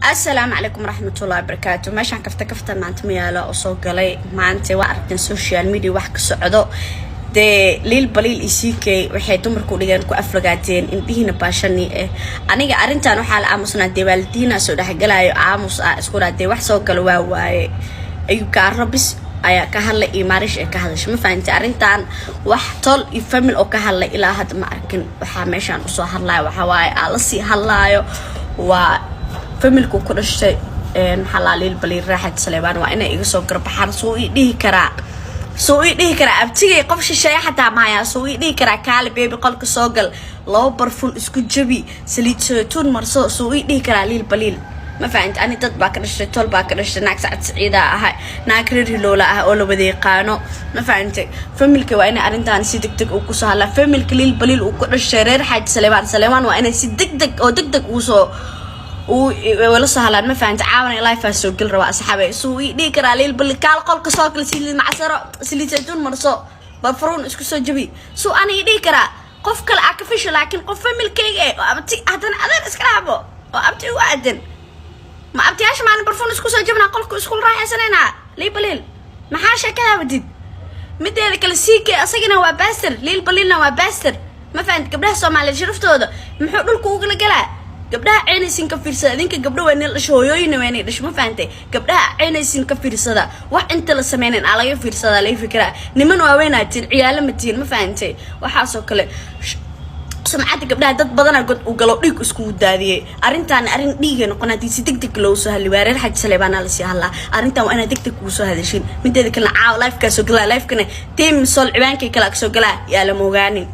Asalaamu calaykum waraxmatullahi wabarakaatu. Meeshaan kafta kafta maanta ma yaalo oo soo galay. Maanta waa aragteen social media wax ka socdo. Dee Liil Baliil iyo CK waxay dumarku dhigeen, ku aflagaateen indhihiina baashani eh. Aniga arrintan waxaa la aamusnaa, dee waalidiina soo dhexgalayo, aamus ah isku dhaa. Dee wax soo galo waa waaye, Ayukaaro bis ayaa ka hadlay iyo Maarish ee ka hadashay. Ma fahamtay? Arrintan wax tol iyo family oo ka hadlay ilaa hadda ma arkin. Waxaa meeshaan usoo hadlaya waxaa waaye, aa lasii hadlaayo, waa familku ku dhashay maxaa laa Liil Baliil, Raaxad Saleebaan. Waa inay iga soo garbaxaan. Suu ii dhihi karaa abtigay, qof shisheeye xataa mahayaa, suu ii dhihi karaa "Kaali baby, qolka soo gal, laba barfun isku jabi, saliid saytuun marso"? Suu ii dhihi karaa Liil Baliil? Ma fahamti? Ani dad baa ka dhashay, tol baa ka dhashay, naag Sacad Siciida ahay, naag reer Hiloola ah oo la wada yaqaano. Ma fahamtay? Familka waa inay arrintan si deg deg uu kusoo hadlaa. Familka Liil Baliil uu ku dhashay, reer Xaaji Saleebaan, Saleebaan, waa inay si deg deg oo deg deg uusoo ula soo hadlaan. Ma fahamta? Caawana live soo geli rabaa, asxaabe. Suu ii dhihi karaa Liil Baliil "Kaal, qolka soo gal, saliid macsaro, saliid saytuun marso, barfaruun isku soo jabi"? Suu ani ii dhihi karaa? Qof kale aa ka fisho, laakiin qof familkayga eh oo abti, haddana adeer iska dhaabo oo abti ugu aadan, ma abtiyaasha maalin barfuun isku soo jabnaa, qolka iskula raaxaysanaynaa? Liil Baliil, maxaa sheekadaa wadid? Mideeda kale, CK asagana waa bastard, Liil Baliilna waa bastard. Ma fahamti? Gabdhaha Soomaaliyeed sharaftooda muxuu dhulka ugala galaa? Gabdhaha ceynaysin ka fiirsada. Idinka gabdho waa inay dhasho, hooyooyina waa inay dhasho. Ma fahantay? Gabdhaha ceynaysin ka fiirsada. Wax inta la sameynayn aa laga fiirsadaa, laga fikiraa. Niman waaweynaa tihin, ciyaalo ma tihin. Ma fahantay? Waxaasoo kale sumcadda gabdhaha dad badana god uu galo, dhiig iskugu daadiyey. Arrintaan arrin dhiigay noqon haddii si deg deg loo soo hadli. Waa reer Xaji Saleebaana lasii hadlaa. Arrintan waa inaad deg deg ugu soo hadashin. Mideeda kalena, caawa livekaa soo galaa, livekana team sol cibaankay kale soo galaa, yaa la moogaanin.